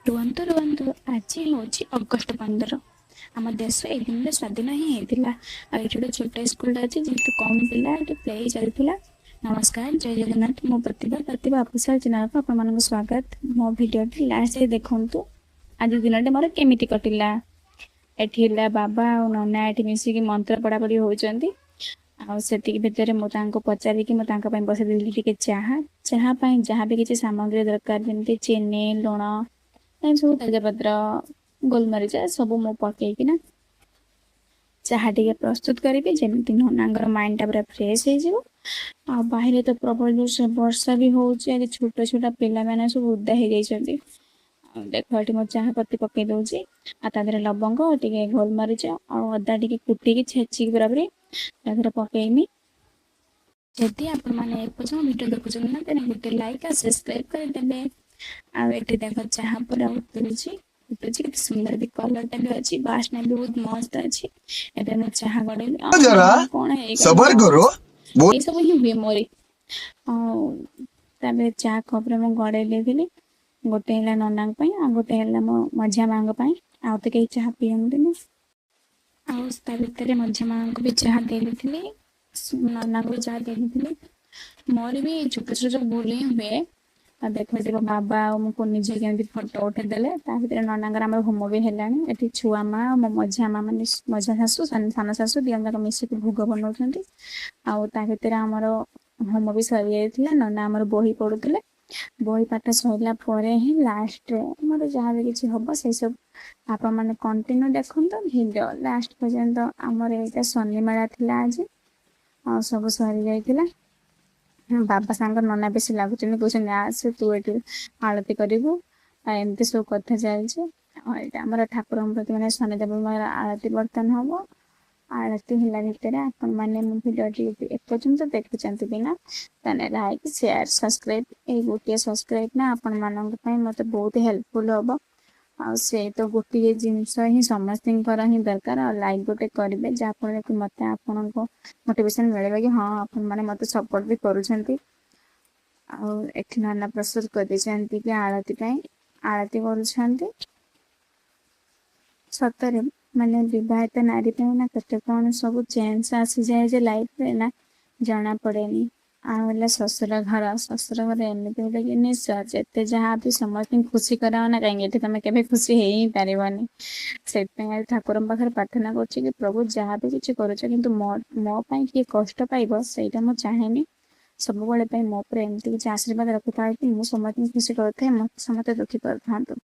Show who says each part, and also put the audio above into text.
Speaker 1: ରୁହନ୍ତୁ ରୁହନ୍ତୁ, ଆଜି ହେଉଛି ଅଗଷ୍ଟ 15। ଆମ ଦେଶ ଏଇ ଦିନରେ ସ୍ୱାଧୀନ ହିଁ ହେଇଥିଲା। ଆଉ ଏଠି ଗୋଟେ ଛୋଟ ସ୍କୁଲଟା ଅଛି, ଯେହେତୁ କମ୍ ପିଲା ଏଠି ପ୍ଲେ ଚାଲିଥିଲା। ନମସ୍କାର, ଜୟ ଜଗନ୍ନାଥ। ମୁଁ ପ୍ରତିଭା, ପ୍ରତିଭା ଅଫିସିଆଲ ଚ୍ୟାନେଲକୁ ଆପଣମାନଙ୍କୁ ସ୍ୱାଗତ। ମୋ ଭିଡ଼ିଓଟି ଲାଷ୍ଟ ଯାଏ ଦେଖନ୍ତୁ, ଆଜି ଦିନଟି ମୋର କେମିତି କଟିଲା। ଏଠି ହେଲା ବାବା ଆଉ ନନା ଏଠି ମିଶିକି ମନ୍ତ୍ର ପଢ଼ାପଢ଼ି ହେଉଛନ୍ତି। ଆଉ ସେତିକି ଭିତରେ ମୁଁ ତାଙ୍କୁ ପଚାରିକି ମୁଁ ତାଙ୍କ ପାଇଁ ବସେଇଦେଲି ଟିକେ ଚାହା। ଚାହା ପାଇଁ ଯାହା ବି କିଛି ସାମଗ୍ରୀ ଦରକାର, ଯେମିତି ଚିନି, ଲୁଣ, ଏମିତି ସବୁ, ତେଜପତ୍ର, ଗୋଲମରିଚ ସବୁ ମୁଁ ପକେଇକିନା ଚାହା ଟିକେ ପ୍ରସ୍ତୁତ କରିବି, ଯେମିତି ନନାଙ୍କର ମାଇଣ୍ଡଟା ପୁରା ଫ୍ରେଶ୍ ହେଇଯିବ। ଆଉ ବାହିରେ ତ ପ୍ରବଳ ଜୋରସେ ବର୍ଷା ବି ହଉଛି ଆଜି। ଛୋଟ ଛୋଟ ପିଲାମାନେ ସବୁ ଓଦା ହେଇଯାଇଛନ୍ତି। ଆଉ ଦେଖ, ଏଠି ମୁଁ ଚାହା ପତି ପକେଇ ଦଉଛି ଆଉ ତା ଦେହରେ ଲବଙ୍ଗ ଟିକେ, ଗୋଲମରିଚ ଆଉ ଅଦା ଟିକେ କୁଟିକି ଛେଚିକି ପୁରାପୁରି ତା ଦେହରେ ପକେଇମି। ଯଦି ଆପଣମାନେ ଏପର୍ଯ୍ୟନ୍ତ ଭିଡ଼ିଓ ଦେଖୁଛନ୍ତି ନା, ତେଣୁ ଗୋଟେ ଲାଇକ୍ ଆଉ ସବସ୍କ୍ରାଇବ୍ କରିଦେବେ। ଆଉ ଏଠି ଦେଖ, ଚାହା ପୁରା ଉତୁରୁଛି, ଫୁଟୁଛି। କେତେ ସୁନ୍ଦର ବି କଲରଟା ବି ଅଛି, ବାସ୍ନା ବି ବହୁତ ମସ୍ତ ଅଛି। ଏବେ ମୁଁ ଚାହା ଗଡେଇଲି।
Speaker 2: जरा
Speaker 1: କଣ ହେଇଗଲା?
Speaker 2: सबर करो।
Speaker 1: ଏଇସବୁ ହିଁ ହୁଏ ମୋରି। ଆଉ ତାପରେ ଚା କପରେ ମୁଁ ଗଡେଇ ଦେଇଥିଲି। ଗୋଟେ ହେଲା ନନାଙ୍କ ପାଇଁ ଆଉ ଗୋଟେ ହେଲା ମୋ ମଝିଆ ମାଙ୍କ ପାଇଁ। ଆଉ ତ କେହି ଚାହା ପିଅନ୍ତିନି। ଆଉ ତା ଭିତରେ ମଝିଆ ମାଙ୍କୁ ବି ଚାହା ଦେଇଦେଇଥିଲି, ନନାଙ୍କୁ ବି ଚାହା ଦେଇଦେଇଥିଲି। ମୋର ବି ଛୋଟ ଛୋଟ ସବୁ ଭୁଲ ହିଁ ହୁଏ। ଆଉ ଦେଖ, ଏଠି ମୋ ବାବା ଆଉ ମୋ କୁନି ଝିଅ କେମିତି ଫଟୋ ଉଠେଇଦେଲେ। ତା ଭିତରେ ନନାଙ୍କର ଆମର ହୋମ ବି ହେଲାଣି। ଏଠି ଛୁଆ ମା ଆଉ ମୋ ମଝିଆ ମା, ମାନେ ମଝିଆ ଶାଶୁ, ସାନ ଶାଶୁ ଦି ଜଣ ଯାକ ମିଶିକି ଭୋଗ ବନଉଛନ୍ତି। ଆଉ ତା ଭିତରେ ଆମର ହୋମ ବି ସରିଯାଇଥିଲା। ନନା ଆମର ବହି ପଢୁଥିଲେ। ବହି ପାଠ ସରିଲା ପରେ ହିଁ ଲାଷ୍ଟରେ ଆମର ଯାହା ବି କିଛି ହବ, ସେଇ ସବୁ ଆପଣମାନେ କଣ୍ଟିନ୍ୟୁ ଦେଖନ୍ତୁ ଭିଡ଼ିଓ ଲାଷ୍ଟ ପର୍ଯ୍ୟନ୍ତ। ଆମର ଏଇଟା ଶନି ମେଳା ଥିଲା ଆଜି, ଆଉ ସବୁ ସରିଯାଇଥିଲା। ବାବା ସାଙ୍ଗ ନନା ବେଶୀ ଲାଗୁଛନ୍ତି, କହୁଛନ୍ତି ଆସେ, ତୁ ଏଠି ଆଳତି କରିବୁ, ଆଉ ଏମିତି ସବୁ କଥା ଚାଲିଛି। ଆଉ ଏଇଟା ଆମର ଠାକୁରଙ୍କ ପ୍ରତି, ମାନେ ଶନିଦେବଙ୍କର ଆଳତି ବର୍ତ୍ତମାନ ହବ। ଆଳତି ହେଲା ଭିତରେ ଆପଣମାନେ ମୋ ଭିଡ଼ିଓଟି ଯଦି ଏପର୍ଯ୍ୟନ୍ତ ଦେଖୁଛନ୍ତି ବି ନା, ତାହେଲେ ଲାଇକ୍, ସେୟାର, ସବସ୍କ୍ରାଇବ୍। ଏଇ ଗୋଟିଏ ସବସ୍କ୍ରାଇବ୍ ନା ଆପଣମାନଙ୍କ ପାଇଁ ମୋତେ ବହୁତ ହେଲ୍ପଫୁଲ୍ ହବ। ଆଉ ସେଇ ତ ଗୋଟିଏ ଜିନିଷ ହିଁ ସମସ୍ତଙ୍କର ହିଁ ଦରକାର। ଆଉ ଲାଇକ୍ ଗୋଟେ କରିବେ, ଯାହାଫଳରେ କି ମୋତେ ଆପଣଙ୍କ ମୋଟିଭେସନ୍ ମିଳିବ କି ହଁ, ଆପଣମାନେ ମୋତେ ସପୋର୍ଟ ବି କରୁଛନ୍ତି। ଆଉ ଏଠି ନନା ପ୍ରସ୍ତୁତ କରିଦେଇଛନ୍ତି କି ଆଳତି ପାଇଁ, ଆଳତି କରୁଛନ୍ତି। ସତରେ ମାନେ ବିବାହିତ ନାରୀ ପାଇଁ ନା କେତେ କଣ ସବୁ ଚେଞ୍ଜ ଆସିଯାଏ ଯେ ଲାଇଫରେ ନା ଜଣା ପଡେନି। ଆଉ ହେଲା ଶ୍ୱଶୁର ଘର। ଶ୍ୱଶୁର ଘର ଏମିତି ଗୋଟେ ଜିନିଷ, ଯେତେ ଯାହା ବି ସମସ୍ତଙ୍କୁ ଖୁସି କରାଅ ନା କାହିଁକି, ଏଠି ତମେ କେବେ ଖୁସି ହେଇ ହିଁ ପାରିବନି। ସେଥିପାଇଁ ଆଜି ଠାକୁରଙ୍କ ପାଖରେ ପ୍ରାର୍ଥନା କରୁଛି କି ପ୍ରଭୁ, ଯାହା ବି କିଛି କରୁଛ, କିନ୍ତୁ ମୋ ମୋ ପାଇଁ କିଏ କଷ୍ଟ ପାଇବ, ସେଇଟା ମୁଁ ଚାହେଁନି। ସବୁବେଳେ ପାଇଁ ମୋ ଉପରେ ଏମିତି କିଛି ଆଶୀର୍ବାଦ ରଖିଥାଏ କି ମୁଁ ସମସ୍ତଙ୍କୁ ଖୁସି କରୁଥାଏ, ମତେ ସମସ୍ତେ ଦୁଃଖୀ କରୁଥାନ୍ତୁ।